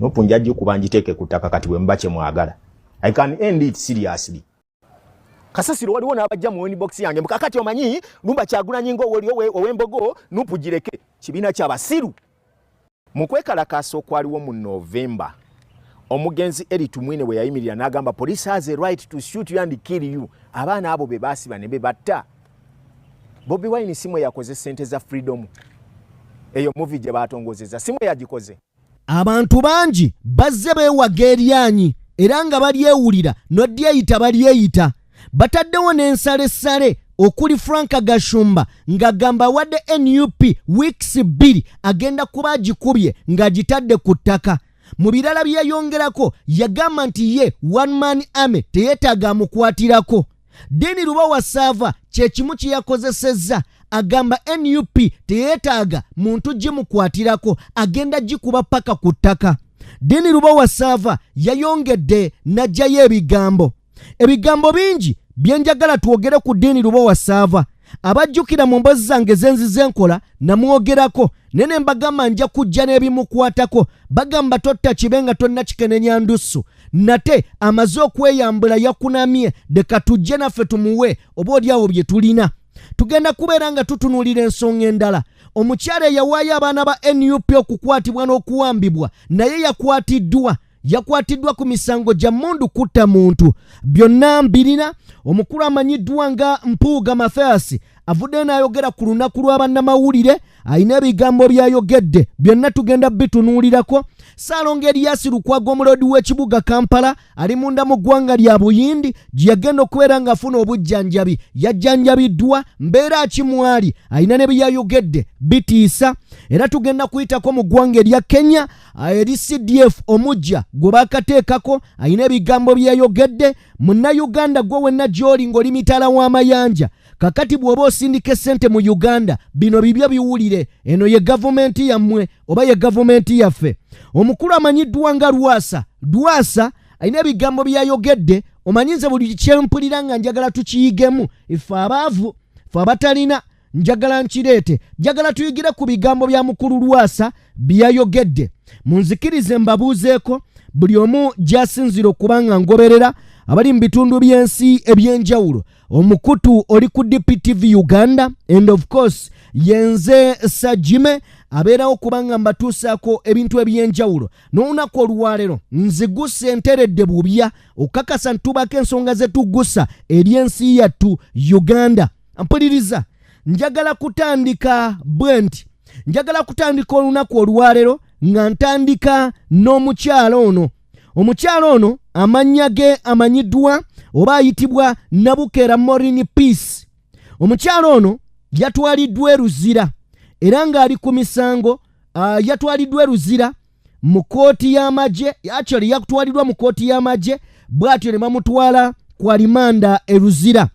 NUP nja gikuba ngiteeke ku ttaka. Kati bwe muba kye mwagala, I can end it seriously. Kasasiro waliwo n'abajja mu inbox yange, mukakati omanyi lumba Kyagulanyi ng'owoli ow'embogo. NUP gireke, kibiina kyabasiru. Mu kwekalakaasa okwaliwo mu Novemba, omugenzi Elly Tumwine bwe yayimirira n'agamba, "Police has a right to shoot you and kill you," abaana abo be baasiba ne be batta. Bobi Wine simwe yakoze sente za freedom, eyo movie gye batongozeza simwe yagikoze. Abantu bangi bazze beewaga eryanyi era nga balyewulira n'odyeyita balyeyita. Bataddewo n'ensalessale okuli Frank Gashumba ng'agamba awadde NUP weeks 2, agenda kuba agikubye ng'agitadde ku ttaka. Mu birala bye yayongerako, yagamba nti ye one man army, teyeetaaga amukwatirako. Dean Lubowa Saava kye kimu kye yakozesezza, agamba NUP teyeetaaga muntu gimukwatirako, agenda gikuba paka ku ttaka. Dean Lubowa Saava yayongedde n'aggyayo ebigambo bingi bye njagala twogere ku Dean Lubowa Saava. Abajjukira mu mboozi zange zenzize nkola namwogerako, naye ne mbagamba nja kujja n'ebimukwatako. Bagamba totta kibe nga tonnakikenenya ndusu. Nate amaze okweyambula, yakunamye, leka tujje naffe tumuwe oba oliawo bye tulina. Tugenda kubeera nga tutunuulira ensonga endala. Omukyala eyawaayo abaana ba NUP okukwatibwa n'okuwambibwa naye yakwatiddwa ku misango gya mundu kutta muntu. Byonna mbirina. Omukulu amanyiddwa nga Mpuuga Mathias avuddeyo n'ayogera ku lunaku lw'abannamawulire, alina ebigambo by'ayogedde, byonna tugenda bitunuulirako. Ssaalongo Erias Lukwago, omuloodi w'ekibuga Kampala, ali munda mu ggwanga lya Buyindi gye yagenda okubeera ng'afuna obujjanjabi. Yajjanjabiddwa, mbeera akimwali, alina ne byayogedde bitiisa. Era tugenda kuyitako mu ggwanga erya Kenya eri CDF omujja gwe bakateekako, alina ebigambo byeyayogedde. Munnayuganda gwe wenna gy'oli ng'oli mitala w'amayanja, kakati bw'oba osindika essente mu Uganda, bino bibyo biwulire. Eno ye gavumenti yammwe oba ye gavumenti yaffe? Omukulu amanyiddwa nga Lwasa, Lwasa alina ebigambo byayogedde. Omanyi nze buli kyempulira nga njagala tukiyigemu, ife abaavu, fe abatalina, njagala nkireete, njagala tuyigire ku bigambo bya mukulu Lwasa byayogedde. Munzikirize mbabuuzeeko buli omu gy'asinzira okuba nga ngoberera, abali mu bitundu by'ensi ebyenjawulo. Omukutu oli ku DPTV Uganda and of course yenze Sajime abeerawo kubanga mbatuusaako ebintu ebyenjawulo. N'olunaku olwaleero nzigusa enteredde bubya okukakasa ntubako ensonga ze tugusa eri ensi yattu Uganda. Mpuliriza, njagala kutandika bwe nti, njagala kutandika olunaku olwaleero nga ntandika n'omukyalo ono. Omukyalo ono amannya ge amanyiddwa oba ayitibwa Nabukeera Morin Peace. Omukyalo ono yatwaliddwa e Luzira era ng'ali ku misango. Yatwaliddwa e Luzira mu kooti y'amagye. Actually yatwaliddwa mu kooti y'amagye, bw'atyo ne bamutwala ku alimanda e Luzira.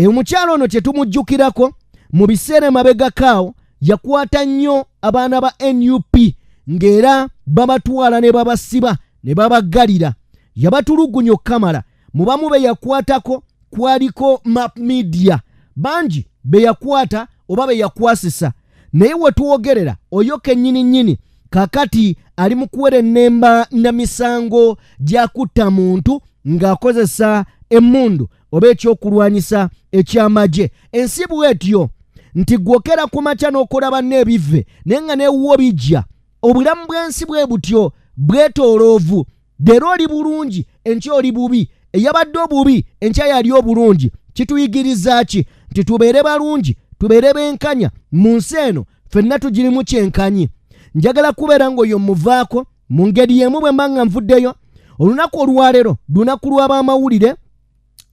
Omukyalo ono kye tumujjukirako, mu biseera emabegakaawo yakwata nnyo abaana ba NUP ng'era babatwala ne babasiba ne babaggalira, yabatulugunya okukamala. Mu bamu be yakwatako kwaliko Map Media, bangi be yakwata oba be yakwasisa. Naye we twogerera oyo kennyini nnyini kakati ali mu kuwera ennemba na misango gya kutta muntu ng'akozesa emmundu oba ekyokulwanyisa ekyamagye. Ensi bw'etyo nti gwokera ku makya n'okola banna ebive, naye nga newuwo bijja. Obulamu bw'ensi bwe butyo, bwetooloovu. Leero oli bulungi, enkya oli bubi. Eyabadde obubi enkya yali obulungi. Kituyigiriza ki? Nti tubeere balungi, tubeere benkanya mu nsi eno, ffenna tugirimu kyenkanyi. Njagala kubeera ng'oyo muvaako mu ngeri y'emu. Bwe mba nga nvuddeyo, olunaku olwaleero lunaku lw'abamawulire,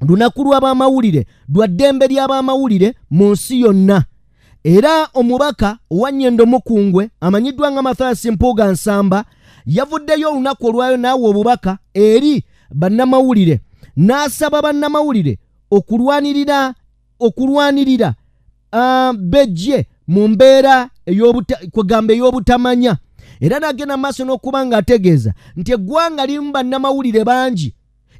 lunaku lw'abamawulire, lwa ddembe ly'abamawulire mu nsi yonna. Era omubaka owa Nyendo Mukungwe amanyiddwa nga Mathias Mpuuga Nsamba yavuddeyo olunaku olwayo n'awa obubaka eri bannamawulire, n'asaba bannamawulire okulwanirira bejje mu mbeera kwegamba ey'obutamanya. Era n'agenda maaso n'okuba ng'ategeeza nti eggwanga lirimu bannamawulire bangi.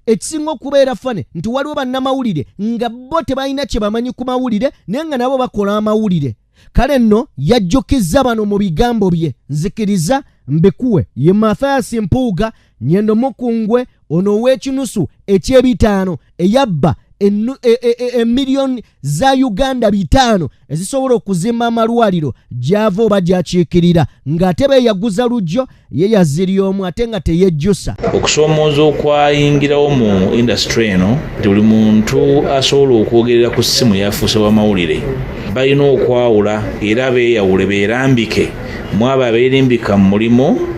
Ekisinga okubeera funny nti waliwo bannamawulire nga bo tebalina kye bamanyi ku mawulire, naye nga nabo bakola amawulire. Kale nno yajjukizza bano mu bigambo bye. Nzikiriza Mbikuwe ye Mathias Mpuuga Nyendo Mukungwe ono ow'ekinusu eky'ebitaano eyabba emiliyoni za Uganda 500 ezisobola okuzimba amalwaliro gy'ava oba gy'akiikirira, ng'ate beeyaguza lujjo ye yaziri omu ate nga teyejjusa. Okusoomooza okwayingirawo mu indasitule eno nti buli muntu asobola okwogerera ku ssimu yafuuse w'amawulire, balina okwawula era beeyawule beerambike mu abo abeerimbika mu mulimu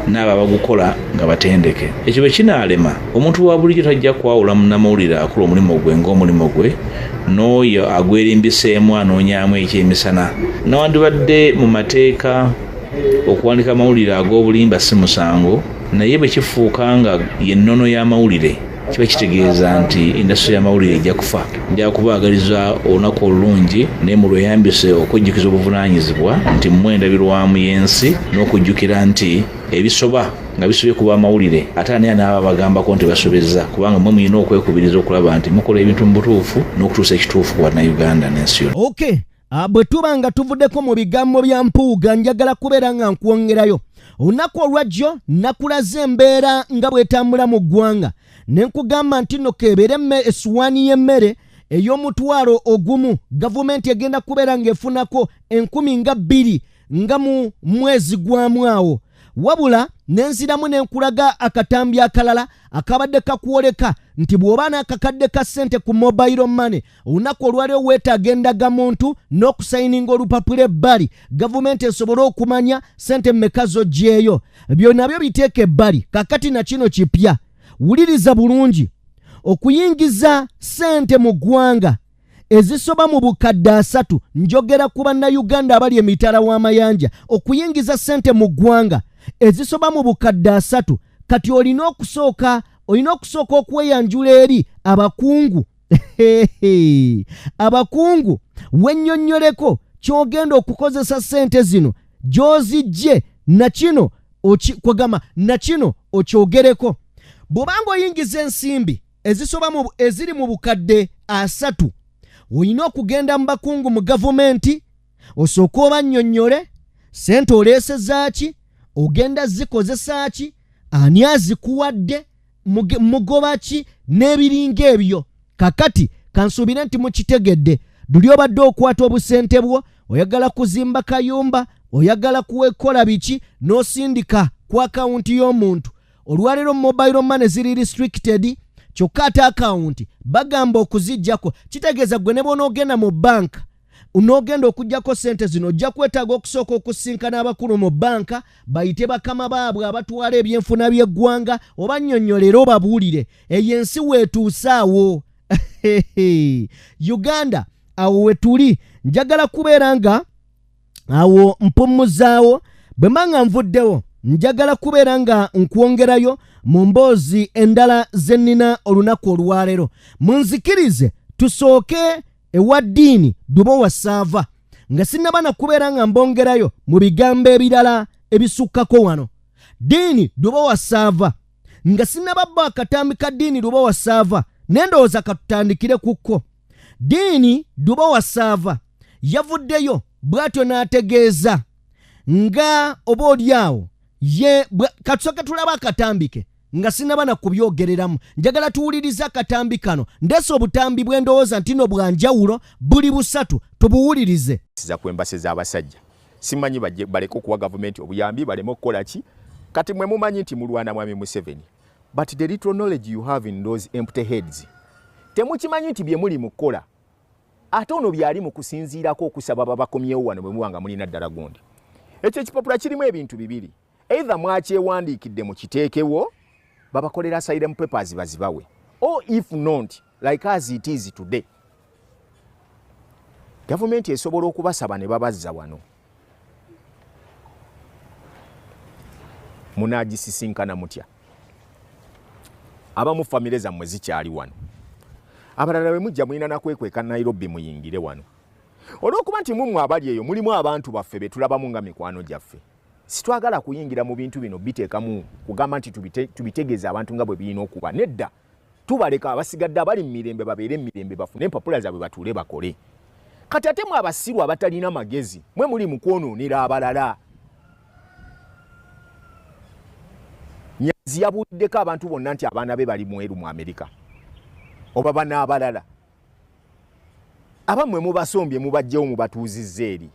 n'abo abagukola nga batendeke. Ekyo bwe kinaalema, omuntu wa bulijjo tajja kwawula munnamawulire akola omulimu gwe ng'omulimu gwe n'oyo agwerimbiseemu anoonyaamu ekyemisana. Newandibadde mu mateeka okuwandika amawulire ag'obulimba si musango, naye bwe kifuuka nga y'ennono y'amawulire kiba kitegeeza nti indasitule y'amawulire ejja kufa. Nja kubaagaliza olunaku olulungi naye mulweyambise okwejjukiza obuvunaanyizibwa nti mmwe endabirwamu y'ensi n'okujjukira nti ebisoba nga bisobye kuba amawulire ate ani anaaba bagambako nti basobezza, kubanga mmwe mulina okwekubiriza okulaba nti mukola ebintu mu butuufu n'okutuusa ekituufu ku Bannayuganda n'ensi yonna. Okay. Bwe tuba nga tuvuddeko mu bigambo bya Mpuuga, njagala kubeera nga nkwongerayo. Olunaku olwajjo nakulaze embeera nga bw'etambula mu ggwanga ne nkugamba nti nno keebeere essuwaani y'emmere ey'omutwalo ogumu gavumenti egenda kubeera ng'efunako 20,000 nga mu mwezi gwamu awo. Wabula ne nziramu ne nkulaga akatambi akalala akabadde kakwoleka nti bw'oba n'akakadde ka ssente ku mobile money olunaku olwaleero weetaaga endagamuntu n'okusayininga olupapula ebbali gavumenti esobole okumanya ssente mmeka z'oggyeeyo. Byo nabyo biteeka ebbali. Kaakati na kino kipya, wuliriza bulungi. Okuyingiza ssente mu ggwanga ezisoba mu bukadde 30, njogera ku Bannayuganda abali emitala w'amayanja, okuyingiza ssente mu ggwanga ezisoba mu bukadde 30, kati olina okusooka okweyanjula eri abakungu. Abakungu wennyonnyoleko ky'ogenda okukozesa ssente zino gy'ozijje, na kino kwegamba na kino okyogereko. Bw'obanga oyingiza ensimbi ezisoba mu, eziri mu bukadde 30, olina okugenda mu bakungu mu gavumenti osooke obannyonnyole ssente oleese zaaki, ogenda zikozesa ki, ani azikuwadde, mugoba ki, n'ebiringa ebyo. Kakati kansuubire nti mukitegedde. Luli obadde okwata obusente bwo, oyagala kuzimba kayumba, oyagala kuwekola biki, n'osindika ku akawunti y'omuntu. Olwaleero mobile money ziri restricted, kyokka ate akawunti bagamba okuziggyako. Kitegeeza gwe ne bw'onoogenda mu banka n'ogenda okuggyako ssente zino, ojja kwetaaga okusooka okusinkana abakulu mu banka, bayite bakama baabwe abatwala ebyenfuna by'eggwanga, obannyonnyole era obabuulire. Eyo ensi weetuuse awo. Uganda awo wetuli. Njagala kubeera nga awo mpummuzaawo. Bwe mba nga nvuddewo, njagala kubeera nga nkwongerayo mu mboozi endala ze nnina olunaku olwaleero. Munzikirize tusooke ewa Ddiini Dubowa Saava nga sinnaba na kubeera nga mbongerayo mu bigambo ebirala ebisukkako wano. Ddiini Dubowa Saava, nga sinnaba bbo akatambi ka Ddiini Lubowa Saava, ne ndowooza katutandikire ku kko. Ddiini Lubowa Saava yavuddeyo bw'atyo n'ategeeza nga oba oli awo ye katusooke tulabe akatambike nga sinnaba na kubyogereramu. Njagala tuwulirize akatambi kano. Ndeese obutambi bwe ndowooza nti no bwa njawulo, buli busatu, tubuwulirize. Za ku embassy z'abasajja simanyi bajje baleke okuwa gavumenti obuyambi, baleme okukola ki. Kati mwe mumanyi nti mulwana mwami Museveni, but the little knowledge you have in those empty heads, temukimanyi nti bye muli mu kukola ate ono byali mu kusinziirako okusaba babakomyewo wano bwe muba nga mulina ddala gundi. Ekyo ekipapula kirimu ebintu bibiri: either mwakyewandiikidde mukiteekewo babakolera asylum papers bazibawe, or if not, like as it is today, gavumenti esobola okubasaba ne babazza wano. Munaagisisinkana mutya? Abamu famire zammwe zikyali wano, abalala bwe mujja mulina nakwekweka Nairobi muyingire wano, olw'okuba nti mummwe abali eyo mulimu abantu baffe be tulabamu nga mikwano gyaffe. Sitwagala kuyingira mu bintu bino biteekamu kugamba nti tubitegeeze abantu nga bwe birina okuba. Nedda, tubaleka abasigadde abali mu mirembe babeere mu mirembe, bafune empapula zaabwe batuule bakole. Kati ate mwe abasiru abatalina magezi, mwe muli mu kwonoonera abalala. Omugenzi yabuuliddeko abantu bonna nti abaana be bali mweru mu Amerika oba bana abalala. Abammwe mubasombye mubajjewo mubatuuzizza eri.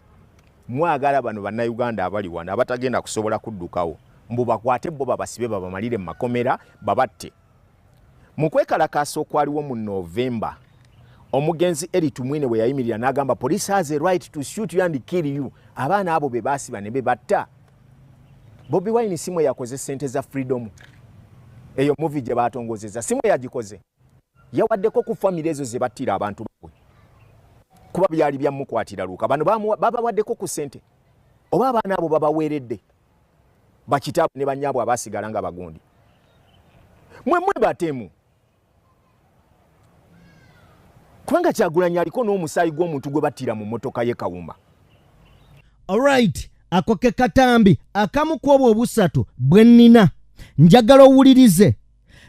Mwagala bano Bannayuganda abali wano abatagenda kusobola kuddukawo mbu bakwate bo babasibe babamalire mu makomera babatte. Mu kwekalakaasa okwaliwo mu November, omugenzi Elly Tumwine bwe yayimirira n'agamba police has a right to shoot you and kill you, abaana abo be baasiba ne be batta. Bobi Wine si mwe yakoze ssente za Freedom, eyo movie gye baatongozeza si mwe yagikoze, yawaddeko ku famire ezo ze battira abantu baabwe kuba byali byamukwatira luka. Bano babawaddeko ku ssente oba abaana abo babaweeredde bakitaabwe ne banyaabwe abaasigala nga bagundi. Mwe mwe batemu, kubanga Kyagulanyi aliko n'omusaayi gw'omuntu gwe battira mu mmotoka ye Kawuma. Alright, ako ke katambi akamu ku obwo obusatu bwe nnina. Njagala owulirize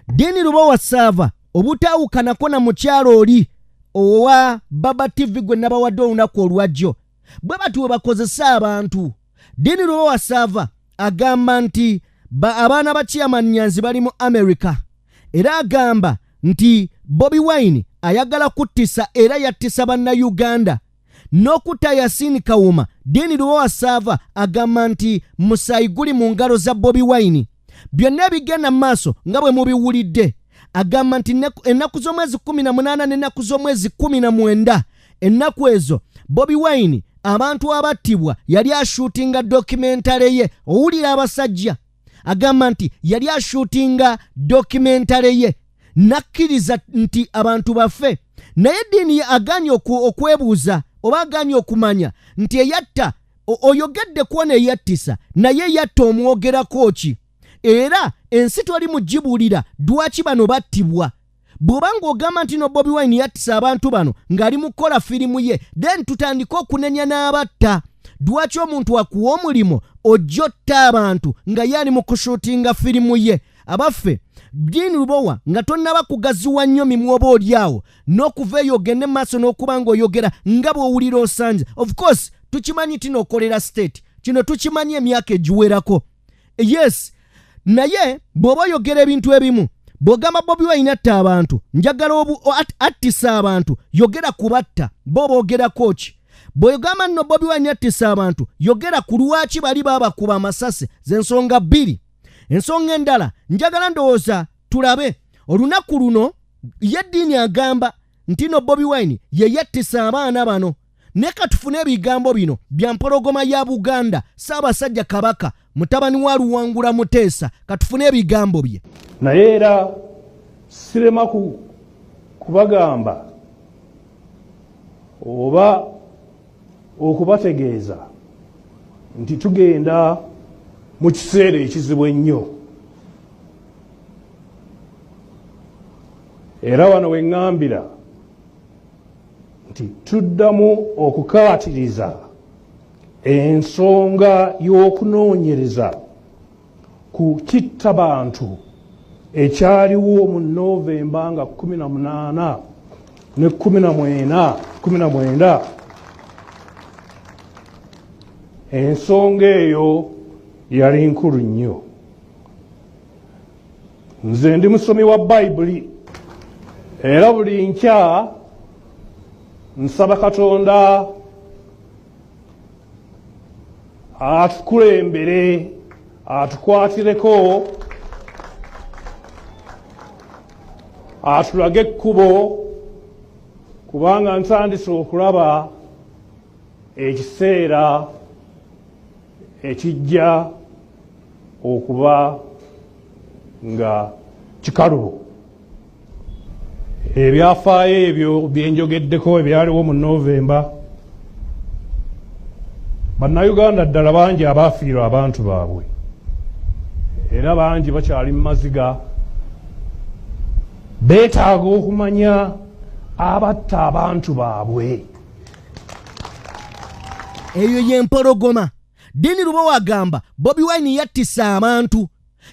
Dean Lubowa Saava obutaawukanako na mukyalo oli owa Baba TV gwe nabawadde olunaku olwajjo. Bwe bati we bakozesa abantu. Dean Lubowa Saava agamba nti abaana ba Chairman Nyanzi bali mu America, era agamba nti Bobi Wine ayagala kuttisa era yattisa Bannayuganda n'okutta Yasin Kawuma. Dean Lubowa Saava agamba nti musaayi guli mu ngalo za Bobi Wine. Byonna ebigenda mu maaso nga bwe mubiwulidde, agamba nti ennaku z'omwezi 18 n'ennaku z'omwezi 19, ennaku ezo Bobi Wine abantu abattibwa yali ashuutinga documentary ye. Owulira abasajja, agamba nti yali ashuutinga documentary ye nakkiriza nti abantu bafe, naye eddiini agaanye okwebuuza oba agaanye okumanya nti eyatta oyogedde kwona eyattisa, naye eyatta omwogerako ki? Era ensi toli mugibuulira lwaki bano battibwa. Bw'oba ng'ogamba nti no Bobi Wine yattisa abantu bano ng'ali mu kukola firimu ye, then tutandike okunenya n'abatta. Lwaki omuntu akuwa omulimu ojja otta abantu nga ye ali mu kushuutinga firimu ye? Abaffe, Dean Lubowa, nga tonnaba kugaziwa nnyo mimwa oba oli awo n'okuva eyo ogende mu maaso n'okuba ng'oyogera nga bw'owulira osanja. Of course tukimanyi nti n'okolera state, kino tukimanyi emyaka egiwerako, yes, naye bw'oba oyogera ebintu ebimu, bw'ogamba Bobi Wine atta abantu, njagala attisa abantu, yogera ku batta bo boogerako ki? Bw'ogamba nno Bobi Wine attisa abantu, yogera ku lwaki bali baabakuba amasasi. Z'ensonga bbiri. Ensonga endala njagala ndowooza tulabe olunaku luno. Ye Ddiini agamba nti no Bobi Wine ye yattisa abaana bano, naye katufune ebigambo bino bya mpologoma ya Buganda, Ssaabasajja Kabaka mutabani wa Luwangula Muteesa. Katufune ebigambo bye. Naye era sirema kubagamba oba okubategeeza nti tugenda mu kiseera ekizibu ennyo. Era wano we ŋŋambira nti tuddamu okukaatiriza ensonga y'okunoonyereza ku kittabantu ekyaliwo mu Novemba nga 18 ne 19. Ensonga eyo yali nkulu nnyo. Nze ndi musomi wa Bayibuli, era buli nkya nsaba Katonda atukulembere, atukwatireko, atulage ekkubo, kubanga ntandise okulaba ekiseera ekijja okuba nga kikalubo. Ebyafaayo ebyo byenjogeddeko ebyaliwo mu Novemba, Bannayuganda ddala bangi abaafiirwa abantu baabwe, era bangi bakyali mu maziga, beetaaga okumanya abatta abantu baabwe. Eyo y'empologoma. Dean Lubowa agamba Bobi Wine yattisa abantu,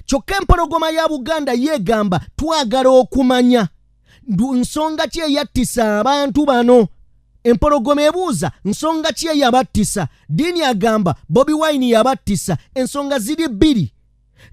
kyokka empologoma ya Buganda yeegamba twagala okumanya nsonga ki eyattisa abantu bano. Empologoma ebuuza nsonga ki eyabattisa. Dean agamba Bobi Wine yabattisa. Ensonga ziri bbiri,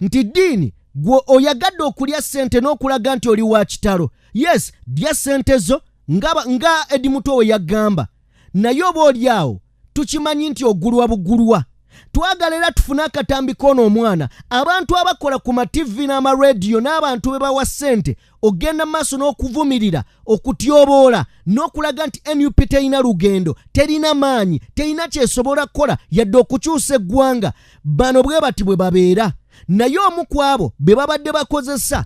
nti Dean Gwe oyagadde okulya ssente n'okulaga nti oli wa kitalo. Yes, lya ssente zo nga, nga Edi Mutwe we yagamba, naye oba oli awo tukimanyi nti ogulwa bugulwa. Twagala era tufune akatambi k'ono omwana. Abantu abakola ku mativi n'amarediyo n'abantu be bawa ssente okugenda mu maaso n'okuvumirira, okutyoboola n'okulaga nti NUP terina lugendo, terina maanyi, terina kyesobola kukola yadde okukyusa eggwanga. Bano bwe bati bwe babeera. Naye omu ku abo be babadde bakozesa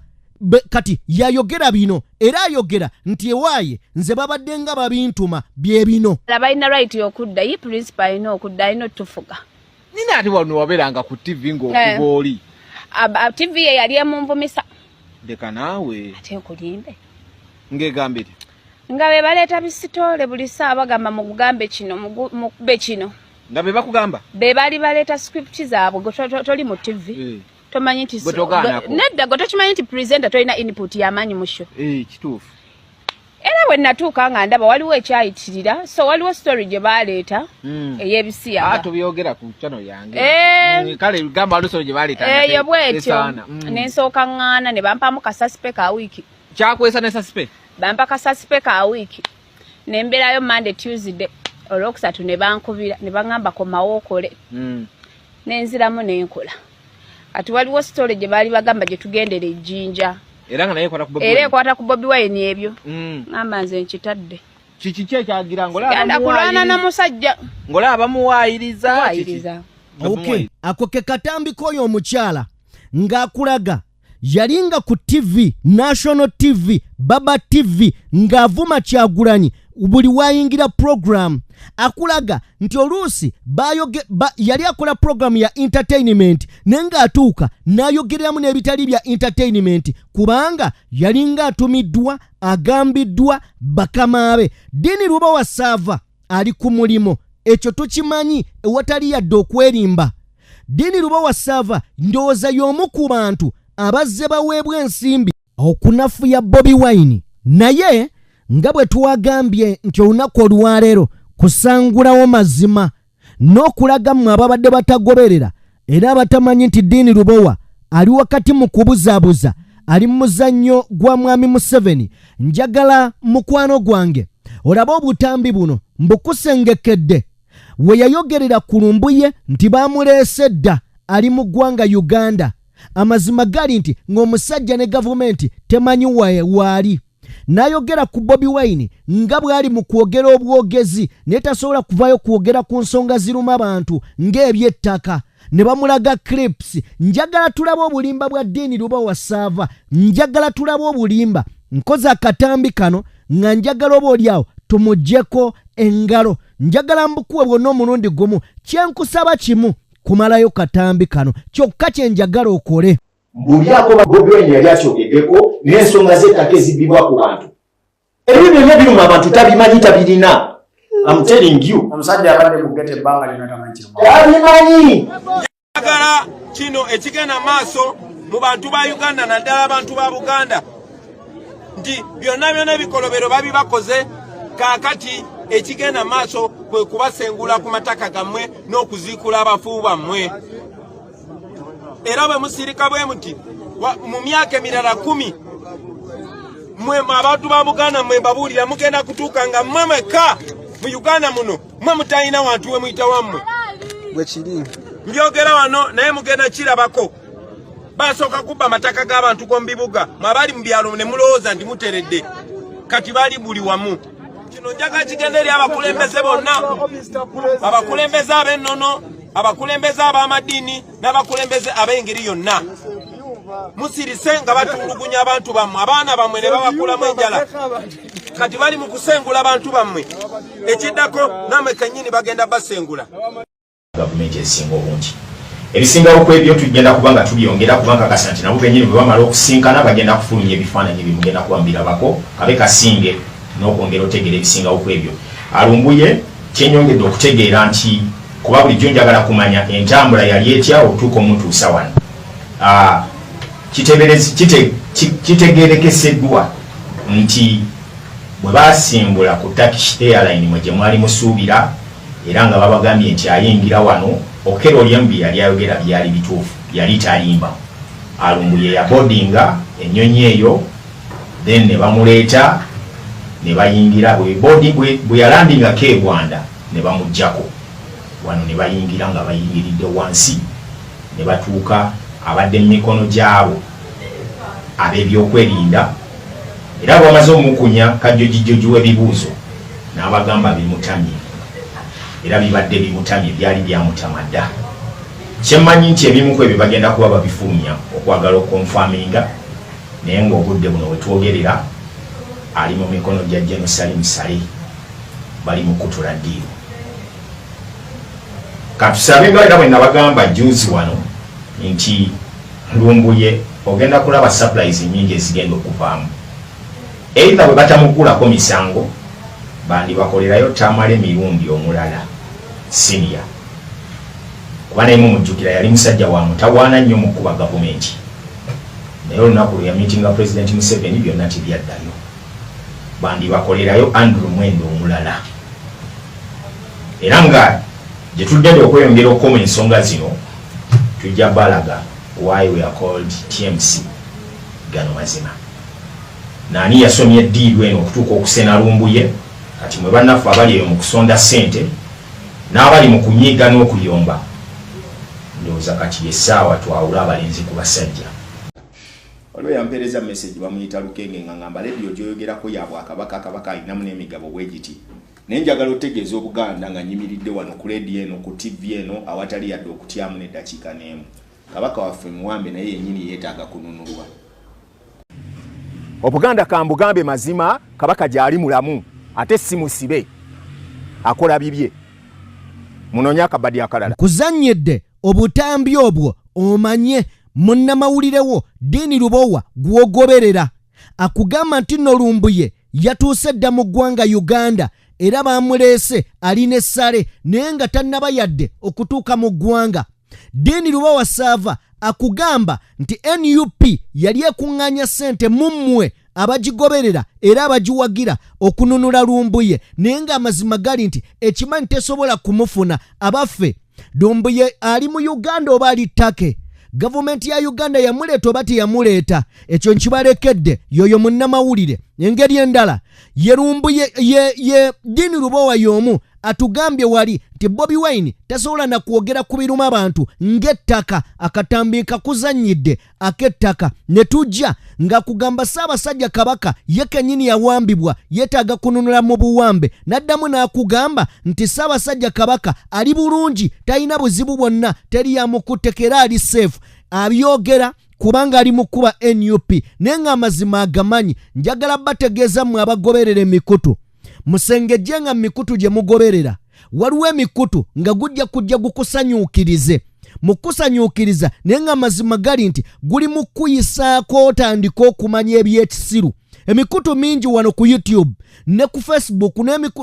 kati yayogera bino, era ayogera nti ewaaye nze babadde nga babintuma bye bino. Balina right okudda, ye principal alina okudda, alina otufuga. Nina ate wano wabeeranga ku TV ng'okuba oli. TV ye yali emunvumisa. Leka naawe. Ate nkulimbe. Ng'egambire. Nga be baleeta bisitoole buli ssaawa bagamba mugugambe kino, mukube kino. Nga be bakugamba? Be bali baleeta script zaabwe, toli mu TV. Tomanyi nti nedda, gwe tokimanyi nti presenter tolina input y'amaanyi mu show. Kituufu. Era bwe natuuka nga ndaba waliwo ekyayitirira, so waliwo story gye baleeta ey'ebisiyaga. Tubyogera ku channel yange. Kale gamba waliwo story gye baleeta. Eyo bw'etyo. Ne nsooka ŋŋaana ne bampamu kasasipe ka wiiki. Kyakwesa ne sasipe? Bampa kasasipe ka wiiki. Ne mbeerayo Monday, Tuesday, Olwokusatu ne bankubira ne baŋŋamba komawo okole. Ne nziramu ne nkola. Kati waliwo story gye baali bagamba gye tugendera ejjinja. Era nga naye ekwata ku Bobi Wine. Era ekwata ku Bobi Wine ebyo. Ngamba nze nkitadde. Kiki ki ekyagira ng'olaba kulwana na musajja? Ng'olaba bamuwaayiriza. Okay, ako ke katambi k'oyo omukyala ng'akulaga yalinga ku TV, National TV, Baba TV, ng'avuma Kyagulanyi buli wayingira program. Akulaga nti oluusi yali akola program ya entertainment naye ng'atuuka n'ayogereramu n'ebitali bya entertainment kubanga yalinga atumiddwa, agambiddwa bakamaabe. Dini Lubowa Saava ali ku mulimu, ekyo tukimanyi ewatali yadde okwerimba. Dini Lubowa Saava ndowooza y'omu ku bantu abazze baweebwa ensimbi okunafuya Bobi Wine, naye nga bwe twagambye nti olunaku olwaleero kusangulawo mazima n'okulaga mmwe ababadde batagoberera era abatamanyi nti Dini Lubowa ali wakati mu kubuzaabuza, ali mu muzannyo gwa Mwami Museveni. Njagala mukwano gwange olabe obutambi buno mbukusengekedde we yayogerera ku Lumbuye nti baamuleese dda ali mu ggwanga Uganda. Amazima gali nti ng'omusajja ne gavumenti temanyi waali. N'ayogera ku Bobi Wine nga bw'ali mu kwogera obwogezi naye tasobola kuvaayo kwogera ku nsonga ziruma bantu ng'ebyettaka, ne bamulaga clips. Njagala tulabe obulimba bwa Dini Lubowa Saava, njagala tulabe obulimba. Nkoze akatambi kano nga njagala oba oliawo tumuggyeko engalo, njagala mbukuwe bwonna omulundi gumu. Kyenkusaba kimu, kumalayo katambi kano kyokka kye njagala okole. Mbulyako Bobi Wine yali akyogeddeko n'ensonga z'ettaka ezibbibwa ku bantu. Ebyo byonna biruma abantu tabimanyi, tabirina. I'm telling you. Omusajja abadde mu ghetto ebbanga lyonna tamanyi kiruma. Tabimanyi. Njagala kino ekigenda maaso mu bantu ba Uganda naddala abantu ba Buganda nti byonna byonna ebikolobero babibakoze, kaakati ekigenda maaso kwe kubasengula ku mataka gammwe n'okuziikula abafu bammwe. Era bwe musirika bwe muti mu myaka emirala 10 mwe abantu ba Buganda mwe mbabuulira mugenda kutuuka nga mmwe mwekka mu Uganda muno mwe mutalina wantu we muyita wammwe. Bwe kiri. Mbyogera wano naye mugenda kirabako. Basooka kubba amataka g'abantu g'omu bibuga, mwabali mu byalo ne mulowooza nti muteredde, kati bali buli wamu. Kino njagala kigenda eri abakulembeze bonna, abakulembeze ab'ennono, abakulembeze ab'amadiini n'abakulembeze ab'engeri yonna. Musirise nga batulugunya abantu bammwe, abaana bammwe ne babakulamu enjala. Kati bali mu kusengula abantu bammwe, ekiddako nammwe kennyini bagenda basengula. Gavumenti ezisinga obungi ebisingawo ku ebyo tugenda kuba nga tubyongera, kuba nkakasa nti nabo bennyini bwe bamala okusinkana bagenda kufulumya ebifaananyi bye mugenda kuba mubirabako, kabe kasinge n'okwongera otegeera ebisingawo ku ebyo. Alumbuye kyenyongedde okutegeera nti kuba bulijjo njagala kumanya entambula yali etya okutuuka omutuusa wano. Kitegeerekeseddwa nti bwe basimbula ku Turkish Airline mwe gye mwali musuubira, era nga babagambye nti ayingira wano, Okello Oryem bye yali ayogera byali bituufu, yali talimba. Lumbuye yabodinga ennyonyi eyo, then ne bamuleeta ne bayingira. Bwe yalandingako e Rwanda ne bamuggyako wano ne bayingira nga bayingiridde wansi ne batuuka. Abadde mu mikono gyabo ab'ebyokwerinda, era bwamaze omukunya kajjojijoji w'ebibuuzo n'abagamba bimutamye, era bibadde bimutamye, byali byamutama dda. Kyemmanyi nti ebimu ku ebyo bagenda kuba babifulumya okwagala okonfaminga, naye ng'obudde buno wetwogerera ali mu mikono gya General Salim Saleh, bali mu kutula ddiiro. Katusabe nga era bwe nabagamba juzi wano nti Lumbuye ogenda kulaba surprise nyingi ezigenda okuvaamu. Either bwe batamugulako misango, bandibakolerayo Tamale Mirundi omulala senior, kuba naye mumujjukira yali musajja wa mutawaana nnyo mu kkuba gavumenti, naye olunaku lwe yamitinga President Museveni byonna tebyaddayo. Bandibakolerayo Andrew Mwenda omulala. Era nga gye tuddende okweyongera okukoma ensonga zino, tujja balaga why we are called TMC. Gano mazima. Naani yasomye eddiiru eno okutuuka okusena Lumbuye? Kati mwe bannaffe abali eyo mu kusonda ssente n'abali mu kunyiiga n'okuyomba, ndowooza kati yessaawa twawule abalenzi ku basajja. Waliwo yampeereza message, bamuyita Lukenge, nga ngamba lediyo gyoyogerako ya bwakabaka, Kabaka alinamu n'emigabo bwe giti, naye njagala otegeeza Obuganda nga nyimiridde wano ku lediyo eno, ku TV eno, awatali yadde okutyamu n'eddakiika n'emu, Kabaka waffe muwambe, naye yennyini yeetaaga kununulwa. Obuganda kambugambe mazima, Kabaka gyali mulamu, ate si musibe, akola bibye. Munoonye akabadi akalala. Nkuzannyidde obutambi obwo omanye munnamawulirewo Ddiini Lubowa gw'ogoberera akugamba nti nno Lumbuye yatuuse dda mu ggwanga Uganda, era baamuleese alina essale, naye nga tannaba yadde okutuuka mu ggwanga. Ddiini Lubowa Saava akugamba nti NUP yali ekuŋŋaanya ssente mu mmwe abagigoberera era abagiwagira okununula Lumbuye, naye ng'amazima gali nti ekimanyi tesobola kumufuna. Abaffe, Lumbuye ali mu Uganda oba ali Turkey? Gavumenti ya Uganda yamuleeta oba teyamuleeta? Ekyo nkibalekedde yoyo munnamawulire. Engeri endala ye Lumbuye ye Dini Lubowa y'omu atugambye wali nti Bobi Wine tasobola na kwogera ku biruma abantu ng'ettaka. Akatambi kakuzannyidde ak'ettaka ne tujja nga kugamba Ssaabasajja Kabaka ye kennyini yawambibwa, yeetaaga kununula mu buwambe. N'addamu n'akugamba nti Ssaabasajja Kabaka ali bulungi, talina buzibu bwonna, teri yamukutteko era ali safe. Abyogera kubanga ali mu kuba NUP, naye ng'amazima agamanyi. Njagala bategeeza mmwe abagoberera emikutu, musengejje nga mu mikutu gye mugoberera waliwo emikutu nga gujja kujja gukusanyuukirize mu kukusanyuukiriza, naye nga amazima gali nti guli mu kuyisaako otandika okumanya ebyekisiru. Emikutu mingi wano ku YouTube ne ku Facebook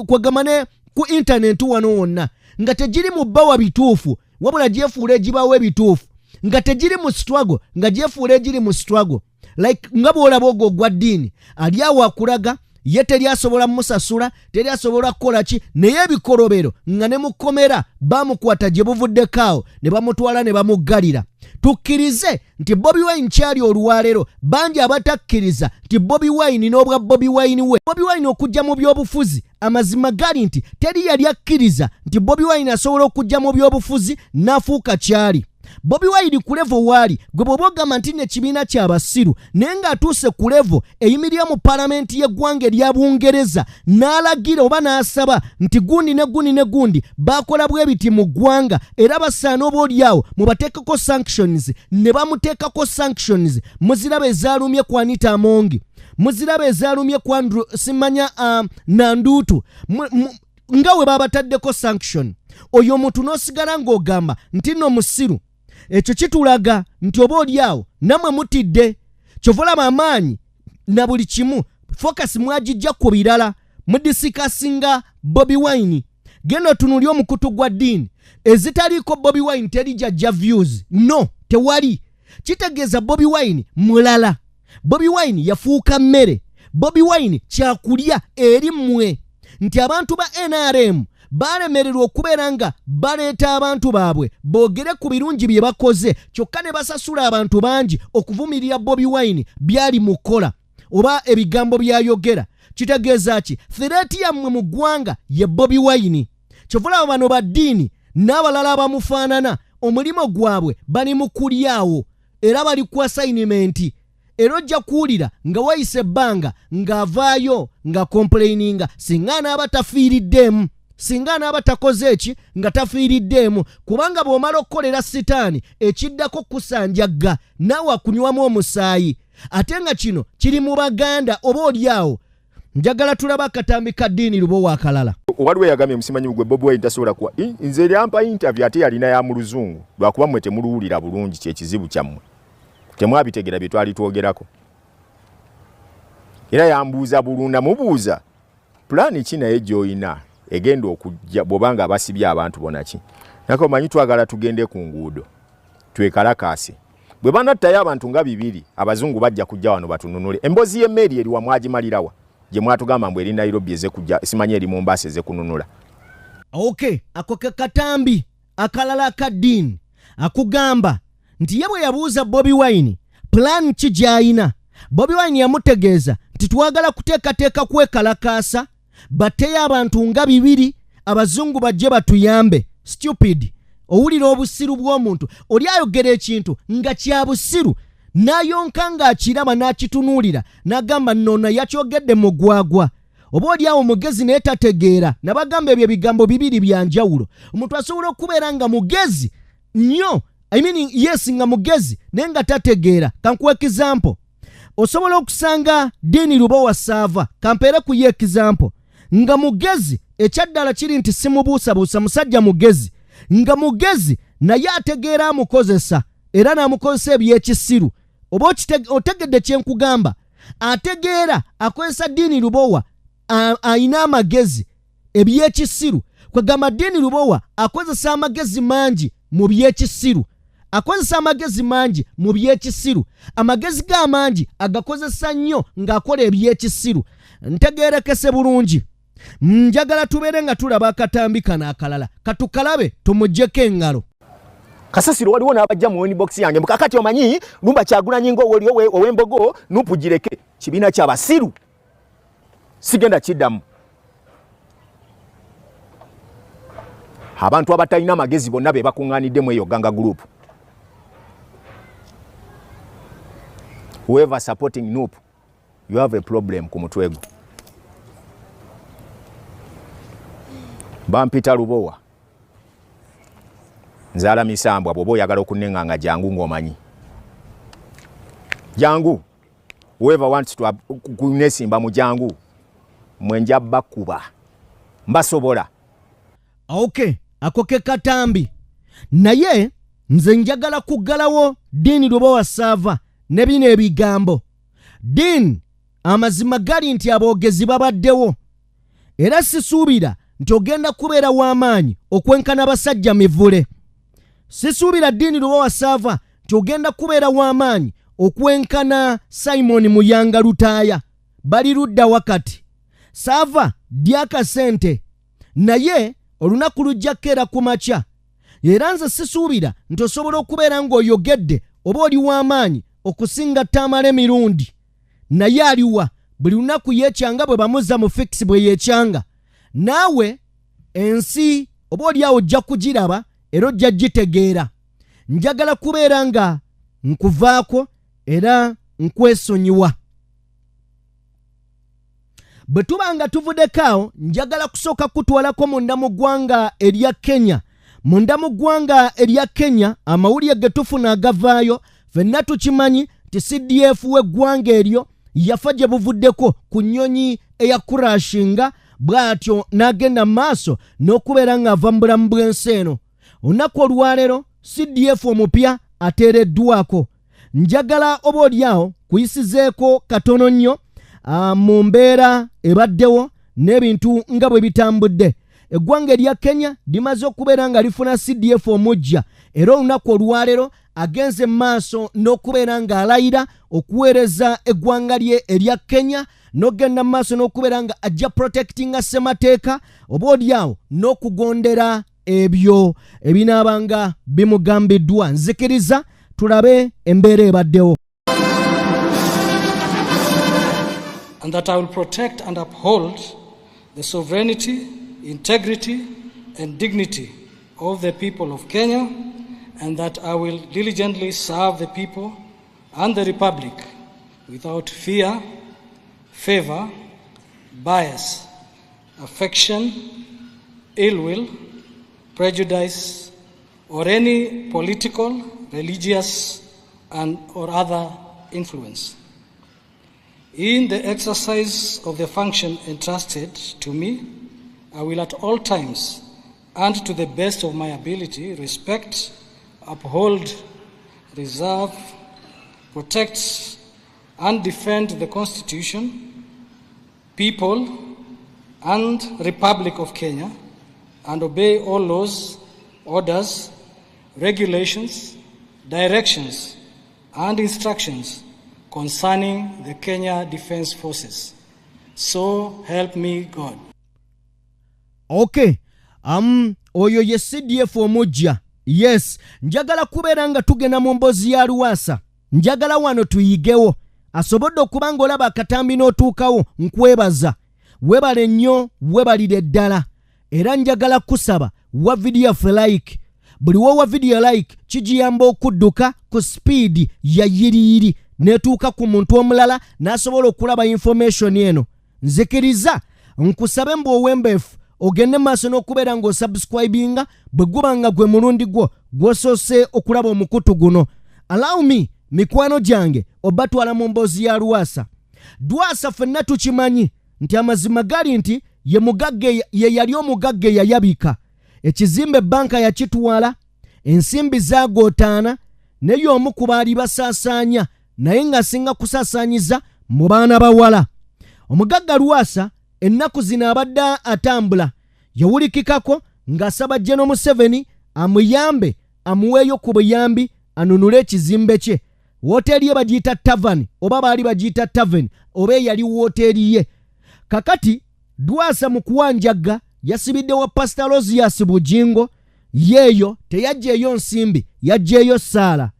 kwegamba ne ku intaneti wano wonna nga tegiri mu bbawa bituufu, wabula gyefuula egibawo ebituufu, nga tegiri mu struggle, nga gyefuula egiri mu struggle, like nga bw'olaba ogwo ogwa ddiini ali awo akulaga ye teri asobola musasula, teri asobola kukola ki, naye ebikolobero nga ne mukomera bamukwata gye buvuddeko awo ne bamutwala ne bamuggalira. Tukkirize nti Bobi Wine kyali olwaleero, bangi abatakkiriza nti Bobi Wine n'obwa Bobi Wine we Bobi Wine okujja mu byobufuzi, amazima gali nti teri yali akkiriza nti Bobi Wine asobola okujja mu byobufuzi n'afuuka kyali. Bobi Wine ku level waali, gwe bw'oba ogamba nti nekibiina kyabasiru, naye ng'atuuse ku level eyimirira mu palamenti y'eggwanga erya Bungereza n'alagira oba n'asaba nti gundi ne gundi ne gundi baakola bwe biti mu ggwanga era basaana oba oliawo mubateekeko sanctions, ne bamuteekako sanctions. Muziraba ezaalumye ku Anita Amongi, muziraba ezaalumye ku Andrew simanya Nanduutu, nga we babataddeko sanction. Oyo omuntu n'osigala ng'ogamba nti nno musiru. Ekyo kitulaga nti oba oli awo nammwe mutidde. Kyova olaba amaanyi na buli kimu focus mwagijja ku birala, mudisikasinga Bobi Wine. Genda otunuli omukutu gwa ddiini ezitaliiko Bobi Wine, teri jajja views, no tewali. Kitegeeza Bobi Wine mulala, Bobi Wine yafuuka mmere, Bobi Wine kyakulya eri mmwe, nti abantu ba NRM Baalemererwa okubeera nga baleeta abantu baabwe boogere ku birungi bye bakoze, kyokka ne basasula abantu bangi okuvumirira Bobi Wine byali mu kukola oba ebigambo by'ayogera. Kitegeeza ki? Threat yammwe mu ggwanga ye Bobi Wine. Kyova olaba bano ba ddiini n'abalala abamufaanana omulimu gwabwe bali mu kulyawo era bali ku assignment, era ojja kuwulira nga wayise ebbanga ng'avaayo nga complaininga singa anaaba tafiiriddeemu, singa anaaba takoze eki nga tafiiriddeemu, kubanga bw'omala okukolera sitaani ekiddako kusanjagga naawe akunywamu omusaayi. Ate nga kino kiri mu Baganda oba oli awo. Njagala tulaba akatambi ka ddiini Lubowa akalala. Waliwo eyagambye musimanyi gwe Bobi Wine tasobola kuwa nze eryampa interview ate yalina ya mu luzungu, lwakuba mmwe temuluwulira bulungi, kyekizibu kyammwe, temwabitegera bye twali twogerako. Era yambuuza bulunda mubuuza pulaani ki naye gy'olina egenda okujja bw'obanga abasibye abantu bona ki, nako omanyi twagala tugende ku nguudo twekalakaase, bwe banattayo abantu nga 2 abazungu bajja kujja wano batununule. Emboozi y'emmeeri eriwa mwagimalirawa gye mwatugamba mbu eri Nairobi eze kujja, simanyi eri Mombasa eze kununula. Okay, ako ke katambi akalala aka ddiini akugamba nti ye bwe yabuuza Bobi Wine plan ki gy'ayina, Bobi Wine yamutegeeza nti twagala kuteekateeka kwekalakaasa batteyo abantu nga 2 abazungu bajje batuyambe. Stupid. Owulira obusiru bw'omuntu oli ayogera ekintu nga kya busiru n'ayonka ng'akiraba n'akitunuulira n'agamba nnono yakyogedde mugwagwa, oba oli awo mugezi naye tategeera. Nabagamba ebyo ebigambo bibiri bya njawulo. Omuntu asobola okubeera nga mugezi nnyo, I mean, yes, nga mugezi naye nga tategeera. Kankuwa example, osobola okusanga Ddiini Lubowa Saava, kampeere ku ye example, nga mugezi ekyaddala kiri nti simubuusabuusa, musajja mugezi, nga mugezi naye ategeera amukozesa era n'amukozesa ebyekisiru. Oba otegedde kye nkugamba? Ategeera akozesa Ddiini Lubowa ayina amagezi ebyekisiru. Kwegamba Ddiini Lubowa akozesa amagezi mangi mu byekisiru, akozesa amagezi mangi mu byekisiru, amagezi ge amangi agakozesa nnyo ng'akola ebyekisiru. Ntegeerekese bulungi, njagala tubeere nga tulaba akatambi kano akalala, katukalabe tumuggyeko engalo. Kasasiro waliwo n'abajja mu inbox yange kakati omanyi lumba Kyagulanyi ng'owoli ow'embogo nupu gireke, kibiina ky'abasiru sigenda kiddamu. Abantu abatalina magezi bonna be bakuŋŋaaniddemu eyo ganga group. Whoever supporting NUP, you have a problem ku mutwe gwo. Bampita Lubowa, nzaala misambwa. Bw'oba oyagala okunneŋŋanga jangu ng'omanyi, jangu. Whoever wants to kunesimba mu jangu, mwe nja bakuba, mbasobola. Okay, ako ke katambi. Naye nze njagala kuggalawo Ddiini Lubowa Saava ne bino ebigambo. Ddiini, amazima gali nti aboogezi babaddewo, era sisuubira nti ogenda kubeera w'amaanyi okwenkana basajja mivule. Sisuubira Ddiini Lubowa Saava nti ogenda kubeera w'amaanyi okwenkana Simon Muyanga Lutaaya. Bali ludda wakati. Saava dyakasente, naye olunaku lujja kukeera ku makya. Era nze sisuubira nti osobola okubeera ng'oyogedde oba oli w'amaanyi okusinga Tamale Mirundi. Naye aliwa buli lunaku yeekyanga bwe bamuzza mu fix bwe yeekyanga. Naawe ensi oba oli awo ojja kugiraba era ojja gitegeera. Njagala kubeera nga nkuvaako era nkwesonyiwa. Bwe tuba nga tuvuddeko awo, njagala kusooka kutwalako munda mu ggwanga erya Kenya. Munda mu ggwanga erya Kenya amawulire ge tufuna agavaayo, ffenna tukimanyi nti CDF w'eggwanga eryo yafa gye buvuddeko ku nnyonyi eya kurashinga, bw'atyo n'agenda mu maaso n'okubeera ng'ava mu bulamu bw'ensi eno. Olunaku olwaleero CDF omupya ateereddwako. Njagala oba oliawo kuyisizeeko katono nnyo mu mbeera ebaddewo n'ebintu nga bwe bitambudde. Eggwanga erya Kenya limaze okubeera nga lifuna CDF omujja, era olunaku olwaleero agenze mu maaso n'okubeera ng'alayira okuweereza eggwanga lye erya Kenya, n'okugenda mu maaso n'okubeera nga ajja protectinga ssemateeka, oba oliawo n'okugondera ebyo ebinaabanga bimugambiddwa. Nzikiriza tulabe embeera ebaddewo. And that I will protect and uphold the sovereignty, integrity, and dignity of the people of Kenya, and that I will diligently serve the people and the Republic without fear, favor, bias, affection, ill will, prejudice, or any political, religious, and or other influence. In the exercise of the function entrusted to me, I will at all times and to the best of my ability respect, uphold, reserve, protect, and defend the Constitution, people, and Republic of Kenya, and obey all laws, orders, regulations, directions, and instructions concerning the Kenya Defence Forces. So help me God. Okay, oyo ye CDF omujja. Yes, njagala kubeera nga tugenda mu mboozi ya Lwasa. Njagala wano tuyigewo. Asobodde okuba ng'olaba akatambi n'otuukawo, nkwebaza, webale nnyo, webalire ddala. Era njagala kusaba wa vidiyo yaffe like. Buli wowa vidiyo like kigiyamba okudduka ku speed ya yiriyiri n'etuuka ku muntu omulala n'asobola okulaba information eno. Nzikiriza nkusabe mbu owembeefu ogende maaso n'okubeera ng'osubscribinga bwe guba nga gwe mulundi gwo gw'osoose okulaba omukutu guno. Allow me, mikwano gyange, obatwala mu mboozi ya Lwasa. Lwasa ffenna tukimanyi nti amazima gali nti ye mugagga, ye yali omugagga eyayabika ekizimbe, banka yakitwala, ensimbi zaagootaana, naye omu ku baali basaasaanya, naye ng'asinga kusaasaanyiza mu baana bawala. Omugagga Lwasa ennaku zino abadde atambula, yawulikikako ng'asaba General Museveni amuyambe, amuweeyo ku buyambi anunule ekizimbe kye, wooteeri ye bagiyita Tavern, oba baali bagiyita Tavern, oba eyali wooteeri ye. Kakati Lwasa mu kuwanjagga yasibidde wa Pasita Aloysius Bugingo, yeeyo teyajjaeyo nsimbi, yajjaeyo ssaala.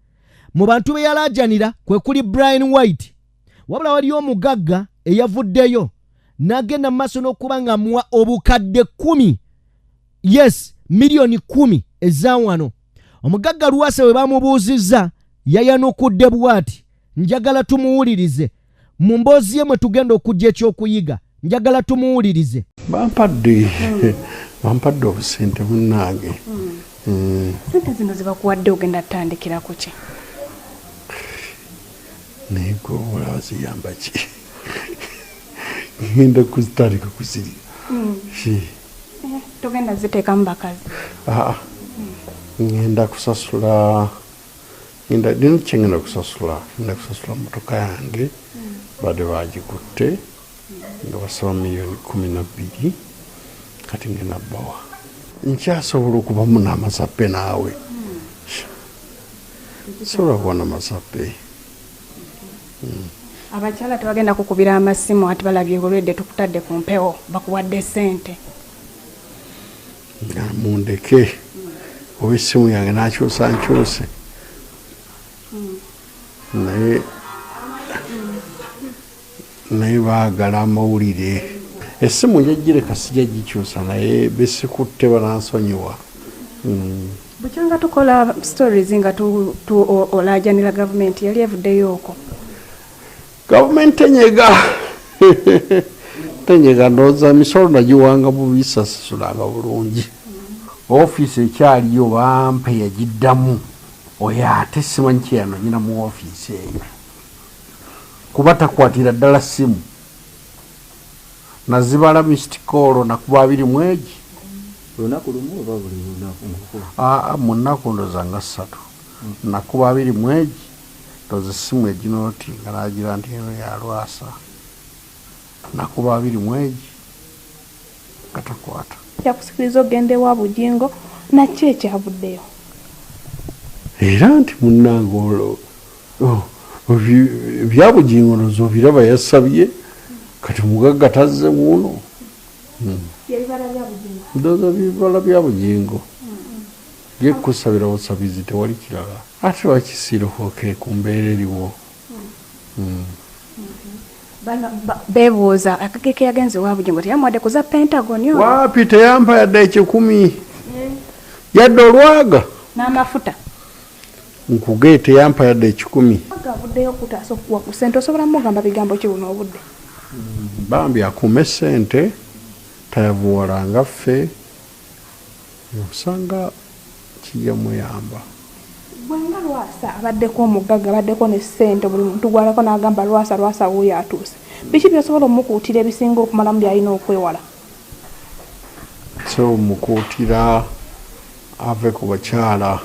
Mu bantu be yalaajanira kwe kuli Brian White. Wabula waliyo omugagga eyavuddeyo n'agenda mu maaso n'okuba nga amuwa obukadde 10, yes, miliyoni 10 eza wano. Omugagga Lwasa bwe bamubuuzizza yayanukudde bw'ati. Njagala tumuwulirize mu mboozi ye mwe tugenda okujja ekyokuyiga. Njagala tumuwulirize. Bampadde obusente, munnange. Sente zino zibakuwadde ogenda tutandikira ku ki? Naye gwe olaba ziyamba ki? Ngenda kuzitandika kuzirya. Togenda ziteekamu bakazi? Aa, ngenda kusasula, ngenda nina kyengenda kusasula. Ngenda kusasula motoka yange, badde bagikutte nga basaba miliyoni 12. Kati ngenda bbawa. Nkyasobola okubamu n'amasape naawe? Sobola kuba n'amasape. Abakyala tebagenda kukubira amasimu ati balabye olwedde tukutadde ku mpewo, bakuwadde sente? Nga mundeke, oba essimu yange nakyusa nkyuse, naye baagala amawulire. Essimu njagireka, sijja gikyusa, naye besikutte banansonyiwa. Bukyanga tukola stories nga olaajanira gavumenti, yali evuddeyo okwo? Gavumenti tenyega, tenyega. Ndowooza emisolo nagiwanga bubi, sasasulanga bulungi. Ofiisi ekyaliyo, bampe yagiddamu oyo, ate simanyi kyeyanonyera mu ofiisi eyo, kuba takwatira ddala ssimu. Nazibala missed call nakuba abiri mu egi. Lunaku lumu oba buli lunaku? Aa, mu nnaku ndowooza nga 3 nakuba abiri mu egi. Ndowooza essimu eginooti nga nagira nti eno yalwasa. Nakuba abiri mu egi nga takwata. Kyakusikiriza okugenda ewa Bugingo naki ekyavuddeyo? Era nti munnange olwo oh, ebya Bugingo ndowooza obiraba yasabye kati omugagga tazze wuuno. Hmm. Ndowooza bibala bya Bugingo. Ye kusabira busabizi tewali kirala. Ate lwaki siirokoke ku mbeera eriwo? Hmm. Bebuuza akageke yagenze wa Bugingo teyamuwadde ku za Pentagon oyo? Waapi teyampa yadde ekikumi eh. Yadde olwaga n'amafuta. Nkuge teyampa yadde ekikumi. Avuddeyo okutaasa okukuwa ku ssente osobola mugamba bigambo ki buno obudde? Bambi akuume ssente tayavuwala nga ffe. Osanga kijja muyamba. Gwe nga Lwasa abaddeko omugagga abaddeko ne ssente buli muntu gwalako n'agamba Lwasa Lwasa wuuyo atuuse. Biki by'osobola omukuutira ebisinga okumalamu by'alina okwewala? So mukuutira ave ku bakyala,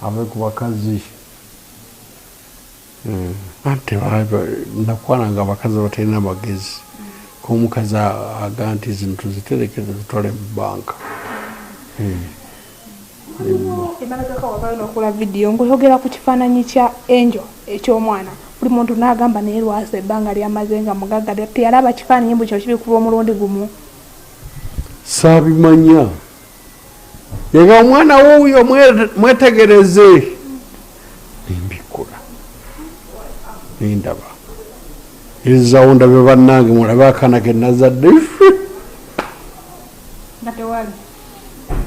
ave ku bakazi. Hmm. Ante nakwananga abakazi abatalina magezi omukazi aga nti zino tuzitereke tuzitwale mu banka. Hmm. Emabegako wavayo nokola vidiyo ngaoyogera ku kifaananyi kya Angel eky'omwana buli muntu n'agamba naye Lwasa ebbanga lyamaze nga mugagga teyalaba kifaananyi mbu kino kibikubwa omulundi gumu. Saabimanya Yega omwana wuuyo mwetegereze. Nembikkula nendaba ezawo ndabe bannange mulabe akaana ke nazadde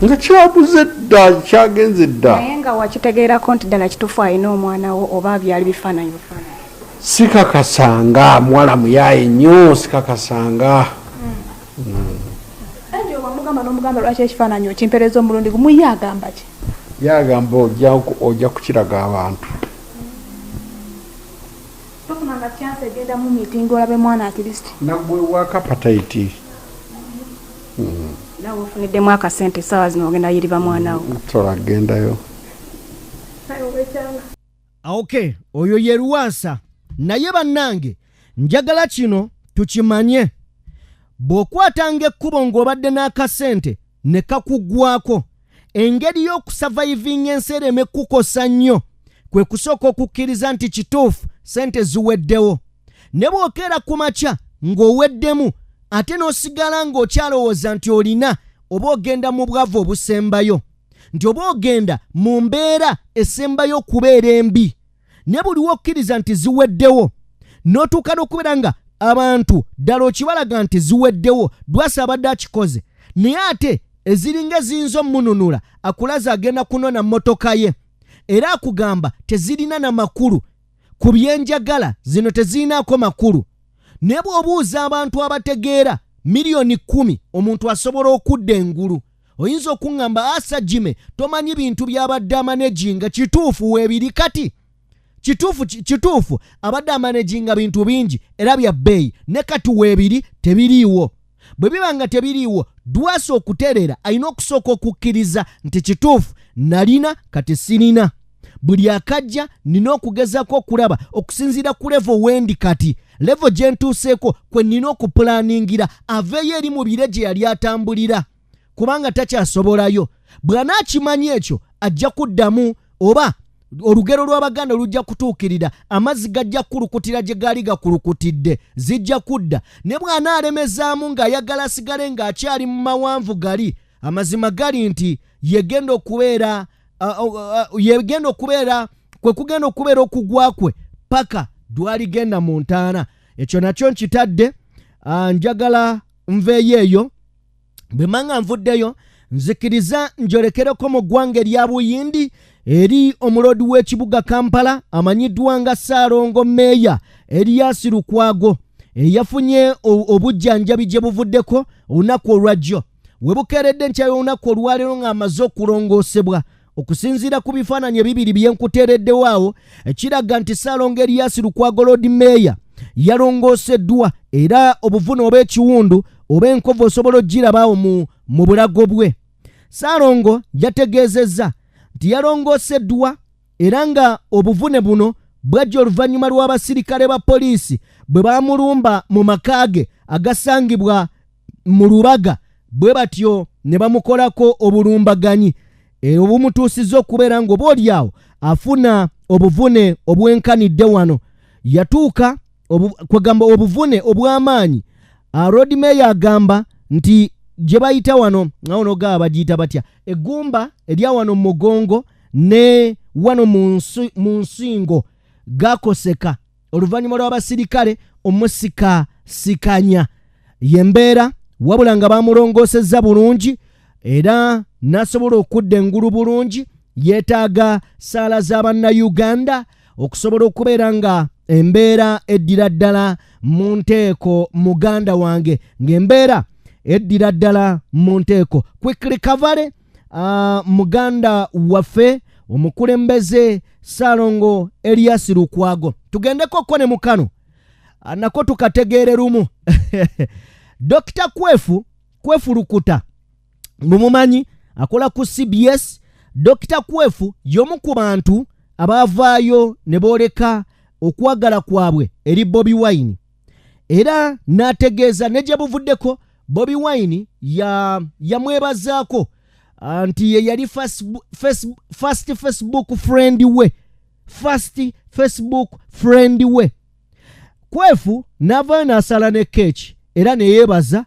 nga kyabuze dda kyagenze dda. Naye nga wakitegeerako nti ddala kituufu alina omwana wo oba byali bifaananyi bufaananyi? Sikakasanga muwala muyaaye nnyo sikakasanga. Angel wamugamba n'omugamba lwaki ekifaananyi okimpereza omulundi gumu ye agamba ki? Ye agamba ojja kukiraga abantu. Tofunanga chance egenda mu meeting olabe mwana at least. Naggwebwako apatayiti. Nawe ofuniddemu akasente essaawa zino ogenda yiriba mwana wo. Nsobola kugendayo. Ok oyo ye Lwasa naye bannange njagala kino tukimanye bw'okwatanga ekkubo ng'obadde n'akasente ne kakuggwako engeri y'okusavaivinga ensi ereme kukukosa nnyo kwe kusooka okukkiriza nti kituufu sente ziweddewo ne bw'okeera ku makya ng'oweddemu ate n'osigala ng'okyalowooza nti olina oba ogenda mu bwavu obusembayo nti oba ogenda mu mbeera esembayo okubeera embi ne buli wokkiriza nti ziweddewo n'otuuka n'okubeera nga abantu ddala okibalaga nti ziweddewo Lwasa abadde akikoze naye ate eziringa eziyinza omununula akulaze agenda kunona mmotoka ye era akugamba tezirina na makulu ku byenjagala zino tezirinaako makulu naye bw'obuuza abantu abategeera miliyoni 10 omuntu asobola okudda engulu oyinza okuŋŋamba asa jime tomanyi bintu byabadde amanejinga kituufu weebiri kati kituufu kituufu abadde amanejinga bintu bingi era bya bbeeyi ne kati weebiri tebiriiwo bwe biba nga tebiriiwo Lwasa okutereera alina okusooka okukkiriza nti kituufu nalina kati sirina buli akajja nina okugezaako okulaba okusinziira ku levo wendi kati levo gye ntuuseeko kwe nina okupulaningira aveeyo eri mu bire gye yali atambulira kubanga takyasobolayo bw'anaakimanya ekyo ajja kuddamu oba olugero lw'Abaganda lujja kutuukirira amazzi gajja kukulukutira gye gaali gakulukutidde zijja kudda ne bw'anaalemezaamu ng'ayagala asigale ng'akyali mu mawanvu gali amazima gali nti yegenda okubeera yegenda okubeera kwe kugenda okubeera okugwa kwe paka dwaligenda mu ntaana ekyo nakyo nkitadde njagala nveeyo eyo bwe manga nvuddeyo nzikiriza njolekereko mu ggwanga erya Buyindi eri omuloodi w'ekibuga Kampala amanyiddwa nga Ssaalongo Meeya Erias Lukwago eyafunye obujjanjabi gye buvuddeko olunaku olwajjo we bukeeredde enkya y'olunaku olwaleero ng'amaze okulongoosebwa okusinziira ku bifaananyi ebibiri bye nkuteereddewo awo ekiraga nti Ssaalongo Erias Lukwago Loodi Meeya yalongooseddwa era obuvune oba ekiwundu oba enkovu osobola okugiraba awo mu bulago bwe. Ssaalongo yategeezezza nti yalongooseddwa era nga obuvune buno bwajja oluvannyuma lw'abasirikale ba poliisi bwe baamulumba mu maka ge agasangibwa mu Lubaga Bwe batyo ne bamukolako obulumbaganyi obumutuusizza okubeera ng'oba oli awo afuna obuvune obwenkanidde. Wano yatuuka kwegamba obuvune obw'amaanyi. Lord Mayor agamba nti gye bayita wano awo nogaba bagiyita batya, eggumba erya wano mu mugongo ne wano mu nsingo gakoseka oluvannyuma lw'abasirikale omusikasikanya. Yembeera wabula nga bamulongoosezza bulungi era n'asobola okudda engulu bulungi. Yeetaaga saala z'abannayuganda okusobola okubeera nga embeera eddira ddala mu nteeko. Muganda wange, ng'embeera eddira ddala mu nteeko, quick recovery. Muganda waffe omukulembeze Saalongo Elias Lukwago, tugendeko ko ne mukano nako tukategeere lumu. Dr Kwefu, Kwefu Lukuta mumumanyi, akola ku CBS. Dr Kwefu y'omu ku bantu abaavaayo ne booleka okwagala kwabwe eri Bobi Wine, era n'ategeeza ne gye buvuddeko Bobi Wine yamwebazaako nti ye yali first Facebook friend we, first Facebook friend we. Kwefu n'avaayo n'asala ne keeki era ne yeebaza.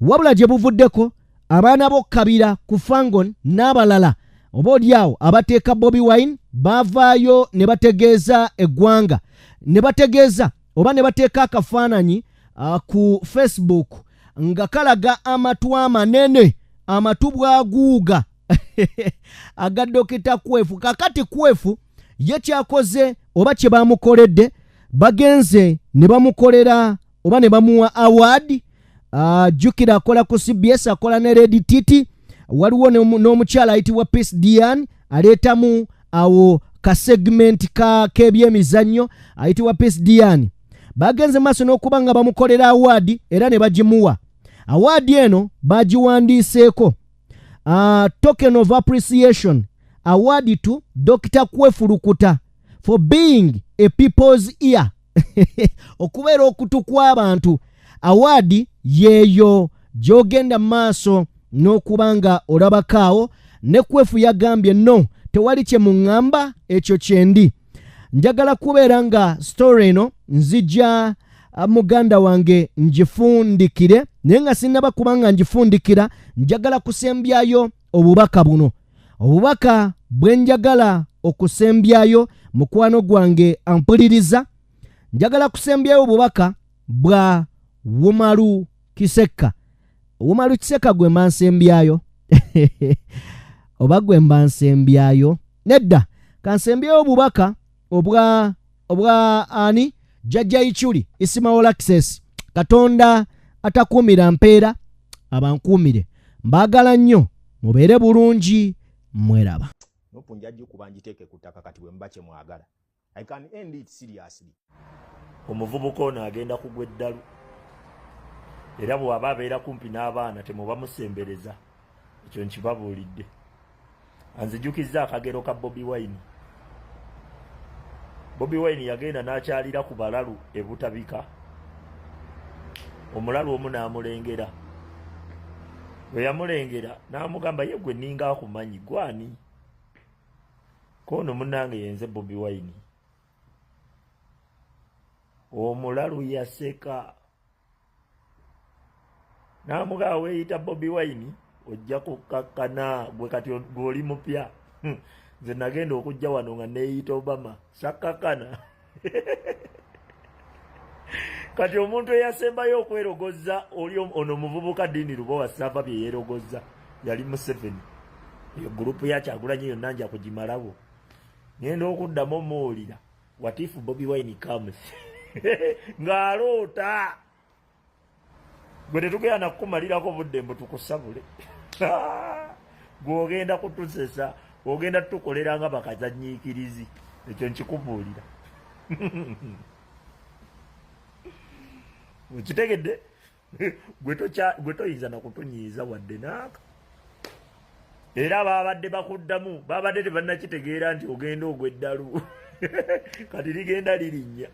Wabula gye buvuddeko abaana b'okkabira ku Fangon n'abalala oba oliawo abateeka Bobi Wine baavaayo ne bategeeza eggwanga, ne bategeeza oba ne bateeka akafaananyi ku Facebook nga kalaga amatu amanene, amatu bwaguuga aga Dokita Kwefu. Kakati Kwefu ye kyakoze oba kye bamukoledde, bagenze ne bamukolera oba ne bamuwa award. Jjukira akola ku CBS, akola ne Red Titi. Waliwo n'omukyala ayitibwa Peace Dian, aleetamu awo ka segment ka k'ebyemizannyo ayitibwa Peace Dian. Bagenze maaso n'okuba nga bamukolera award era ne bagimuwa. Award eno bagiwandiiseeko "Token of appreciation award to Dr Kwefu Lukuta for being a people's ear", okubeera okutu kw'abantu. Award yeeyo gy'ogenda mu maaso n'okuba nga olabakaawo. Ne Kwefu yagambye, "No, tewali kye muŋŋamba, ekyo kyendi njagala kubeera nga story eno nzija muganda wange ngifundikire." Naye nga sinnaba kuba nga ngifundikira, njagala kusembyayo obubaka buno, obubaka bwe njagala okusembyayo. Mukwano gwange ampuliriza, njagala kusembyayo obubaka bwa Wumalu Kisekka. Wumalu Kisekka gwe mba nsembyayo oba gwe mba nsembyayo? Nedda, kansembyeyo obubaka obwa ani, Jjajja Ichuli Isimawo Access. Katonda atakuumira mpeera abankuumire. Mbaagala nnyo, mubeere bulungi, mweraba. NUP nja gikuba ngiteeke ku ttaka. Kati bwe muba kye mwagala, I can end it seriously. Omuvubuka ono agenda kugwa eddalu, era bw'aba abeera kumpi n'abaana temuba musembereza. Ekyo nkibabuulidde. Anzijukizza akagero ka Bobi Wine. Bobi Wine yagenda n'akyalira ku balalu e Butabika. Omulalu omu n'amulengera. Bwe yamulengera n'amugamba, "Ye gwe, nninga akumanyi, gwani?" "Koono munnange, yenze Bobi Wine." Omulalu yaseka n'amugamba, "Weeyita Bobi Wine, ojja kukkakkana gwe. Kati gwe oli mupya. Nze nagenda okujja wano nga neeyita Obama, sakkakkana." Kati omuntu eyasembayo okwerogozza oli ono omuvubuka Dini Lubowa Saava. Bye yeerogozza yali Museveni. Eyo gurupu ya Kyagulanyi yonna nja kugimalawo. Ngenda okuddamu omuwulira, "What if Bobi Wine comes?" Ng'aloota. Gwe tetugenda nakukumalirako budde mbu tukusabule. Gw'ogenda kutusesa, ogenda tutukolera nga bakazanyiikirizi. Ekyo nkikubuulira, okitegedde? Gwe toyinza nakutunyiiza wadde naaka. Era babadde bakuddamu, babadde tebannakitegeera nti ogenda ogwa eddalu. Kati ligenda lirinnya.